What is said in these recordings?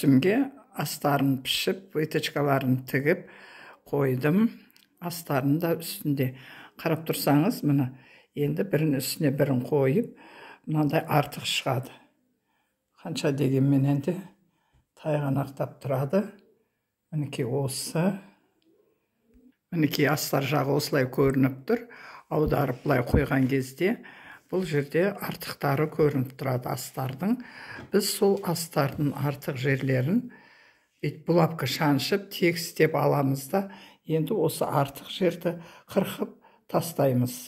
Костюмге астарын пішіп, выточкаларын тігіп қойдым. Астарын да үстінде қарап тұрсаңыз, міне енді бірінің үстіне бірін қойып, мынандай артық шығады. Қанша дегенменен де тайғанақтап тұрады. Мінекей осы. Мінекей астар жағы осылай көрініп тұр. Аударып былай қойған кезде бұл жерде артықтары көрініп тұрады астардың. Біз сол астардың артық жерлерін бүйтіп булавка шаншып тегістеп аламыз да, енді осы артық жерді қырқып тастаймыз.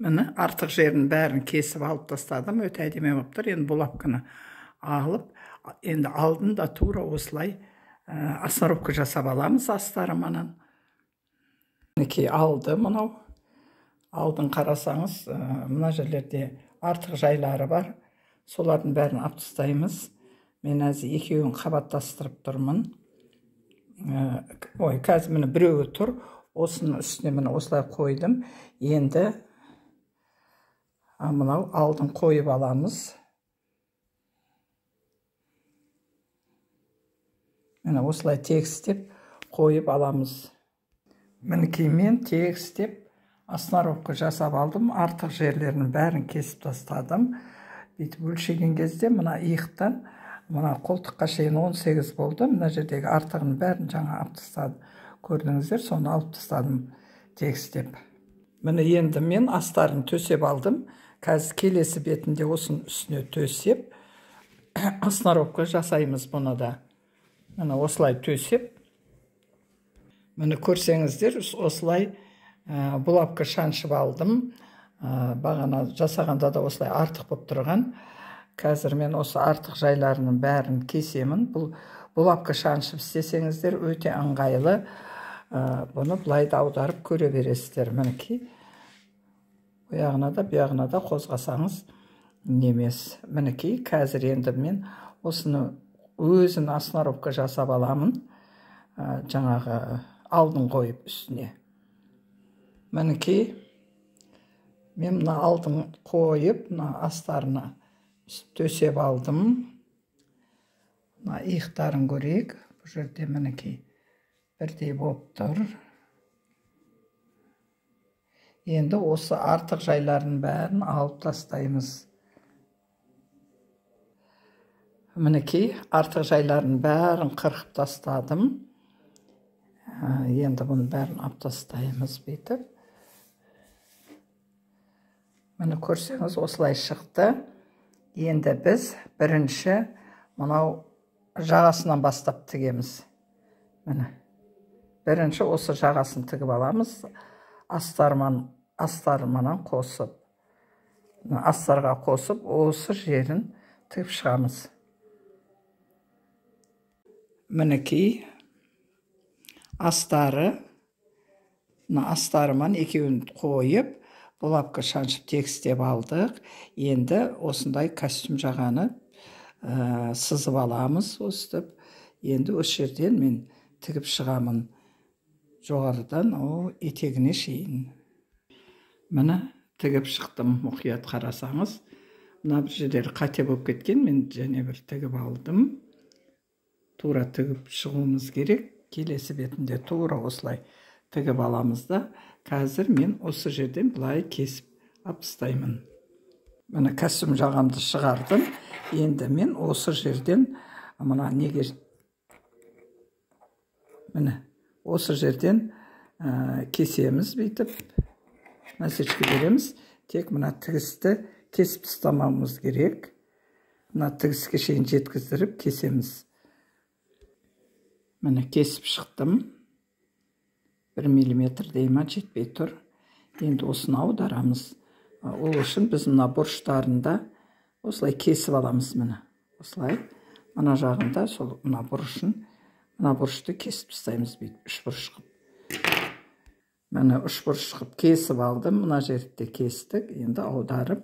Міне артық жерін бәрін кесіп алып тастадым. Өте әдемі болып тұр. Енді булавканы алып, енді алдында тура осылай основка жасап аламыз астарыманан. Мінекей алды мынау. Алдын қарасаңыз, мына жерлерде артық жайлары бар. Солардың бәрін алып тастаймыз. Мен әзір екеуін қабаттастырып тұрмын. Ой, қазір міне біреуі тұр. Осының үстіне міне осылай қойдым. Енді мынау алдын қойып аламыз. Міне осылай тегістеп қойып аламыз. Мінекей мен тегістеп основка жасап алдым. Артық жерлерінің бәрін кесіп тастадым. Бүйтіп өлшеген кезде мына иықтан мына қолтыққа шейін 18 болды. Мына жердегі артығының бәрін жаңа алып тастадым. Көрдіңіздер, соны алып тастадым тегістеп. Міне енді мен астарын төсеп алдым. Қазір келесі бетінде осының үстіне төсеп основка жасаймыз бұны да. Міне осылай төсеп. Міне көрсеңіздер, осылай булавка шаншып алдым. Бағана жасағанда да осылай артық болып тұрған. Қазір мен осы артық жайларының бәрін кесемін. Бұл булавка шаншып істесеңіздер өте ыңғайлы. Бұны былай да аударып көре бересіздер. Мінекей бұяғына да бұяғына да қозғасаңыз немес. Мінекей қазір енді мен осыны өзін основка жасап аламын. Жаңағы алдын қойып үстіне. Мінекей мен мына алдын қойып, мына астарына төсеп алдым. Мына иықтарын көрейік. Бұл жерде мінекей бірдей болып тұр. Енді осы артық жайларын бәрін алып тастаймыз. Мінекей артық жайларын бәрін қырқып тастадым. Енді бұның бәрін алып тастаймыз бүйтіп. Міне көрсеңіз осылай шықты. Енді біз бірінші мынау жағасынан бастап тігеміз. Міне бірінші осы жағасын тігіп аламыз. Астарманан қосып, астарға қосып осы жерін тігіп шығамыз. Мінекей астары, мына астарыман екеуін қойып, булавка шаншып тегістеп алдық. Енді осындай костюм жағаны сызып аламыз өстіп. Енді осы жерден мен тігіп шығамын. Жоғарыдан о етегіне шейін. Міне тігіп шықтым. Мұқият қарасаңыз, мына бір жерлері қате болып кеткен, мен және бір тігіп алдым. Тура тігіп шығуымыз керек. Келесі бетінде тура осылай тігіп аламыз да. Қазір мен осы жерден былай кесіп алып тастаймын. Міне костюм жағамды шығардым. Енді мен осы жерден мына неге міне осы жерден кесеміз бүйтіп насечка береміз. Тек мына тігісті кесіп тастамауымыз керек. Мына тігіске шейін жеткіздіріп кесеміз. Міне кесіп шықтым. 1 миллиметрдей ма жетпей тұр. Енді осыны аударамыз. Ол үшін біз мына бұрыштарында осылай кесіп аламыз. Міне осылай мына жағында сол мына бұрышын, мына бұрышты кесіп тастаймыз бүйтіп үш бұрыш қылып. Міне үш бұрыш қылып кесіп алдым. Мына жерді де кестік. Енді аударып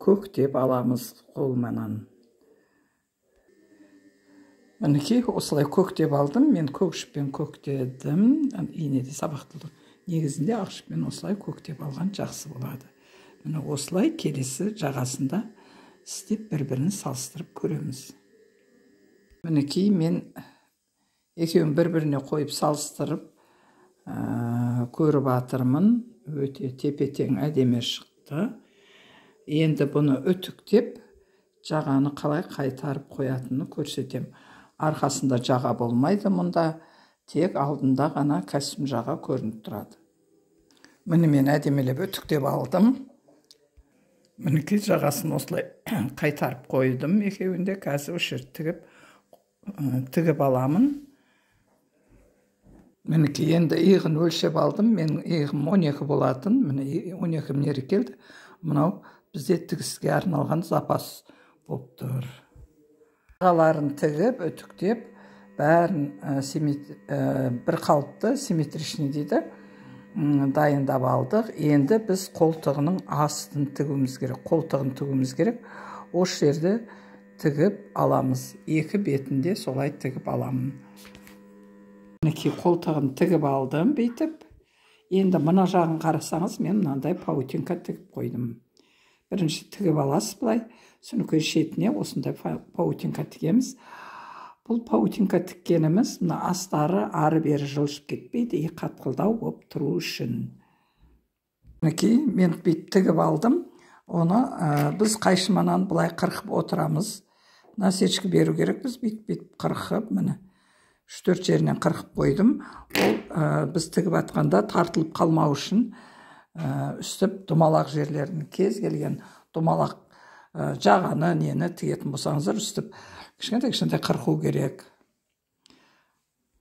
көктеп аламыз қолменен. Мінекей осылай көктеп алдым. Мен көк жіппен көктедім. Инеде сабақтылық негізінде ақ жіппен осылай көктеп алған жақсы болады. Міне осылай келесі жағасында істеп бір-бірін салыстырып көреміз. Мінекей, мен екеуін бір-біріне қойып салыстырып көріп атырмын. Өте тепе-тең әдемі шықты. Енді бұны үтіктеп, жағаны қалай қайтарып қоятынын көрсетем. Арқасында жаға болмайды мұнда, тек алдында ғана костюм жаға көрініп тұрады. Міне, мен әдемілеп үтіктеп алдым. Мінекей, жағасын осылай қайтарып қойдым екеуінде. Қазір осы жерді тігіп аламын. Мінекей, енді иығын өлшеп алдым. Менің иығым 12 болатын. Міне, 12 мнері келді. Мынау бізде тігіске арналған запас болып тұр. Жағаларын тігіп, үтіктеп, бәрін бір қалыпты, симметричный дейді, дайындап алдық. Енді біз қолтығының астын тігуіміз керек. Қолтығын тігуіміз керек. Осы жерді тігіп аламыз. Екі бетінде солай тігіп аламын. Мінекей, қолтығын тігіп алдым бүйтіп. Енді мына жағын қарасаңыз, мен мынандай паутинка тігіп қойдым. Бірінші тігіп аласыз былай, содан шетіне осындай паутинка тігеміз. Бұл паутинка тіккеніміз мына астары ары-бері жылжып кетпейді, и қатқылдау болып тұру үшін. Мінекей, мен бүйтіп тігіп алдым. Оны біз қайшыманан былай қырқып отырамыз. Насечка беру керекпіз, бүйтіп қырқып, міне 3-4 жерінен қырқып қойдым. Ол біз тігіп атқанда тартылып қалмау үшін үстіп домалақ жерлерін, кез келген домалақ жағаны, нені тігетін болсаңыздар, үстіп кішкентай-кішкентай қырқу керек.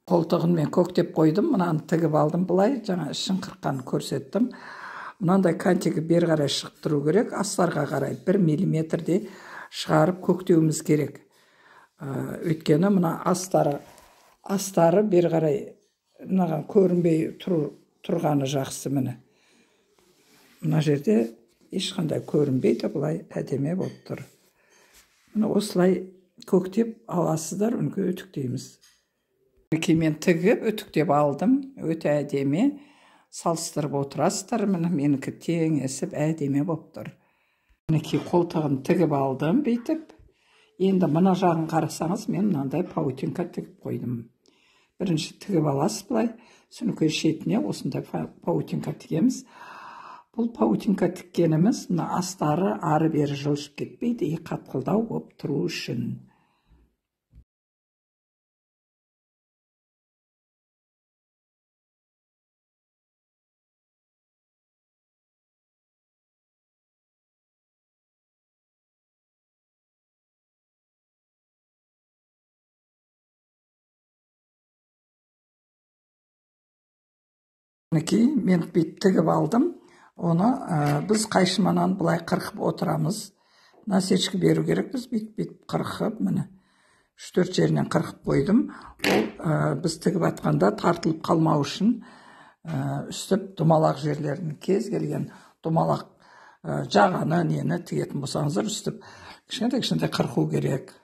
Қолтығын мен көктеп қойдым, мынаны тігіп алдым былай, жаңа ішін қырыққанын көрсеттім. Мынандай кантигі бері қарай шығып тұру керек, астарға қарай 1 миллиметрде шығарып көктеуіміз керек. Өйткені мына астары бері қарай мынаған көрінбей тұрғаны жақсы. Міне, мына жерде ешқандай көрінбейді, былай әдемі болып тұр. Міне, осылай көктеп аласыздар, үнге үтіктейміз. Мінекей, мен тігіп үтіктеп алдым, өте әдемі. Салыстырып отырасыздар. Міне, менікі теңесіп әдемі болып тұр. Мінекей, қолтығын тігіп алдым бүйтіп. Енді мына жағын қарасаңыз, мен мынандай паутинка тігіп қойдым. Бірінші тігіп аласыз былай, содан шетіне осындай паутинка тігеміз. Бұл паутинка тіккеніміз мына астары ары-бері жылжып кетпейді, и қатқылдау болып тұру үшін. Мінекей, мен бүйтіп тігіп алдым. Оны біз қайшыманан былай қырқып отырамыз. Насечка беру керекпіз, бүйтіп қырқып, міне 3-4 жерінен қырқып қойдым. Ол біз тігіп атқанда тартылып қалмау үшін үстіп домалақ жерлерін, кез келген домалақ жағаны, нені тігетін болсаңыздар, үстіп кішкентай-кішкентай қырқу керек.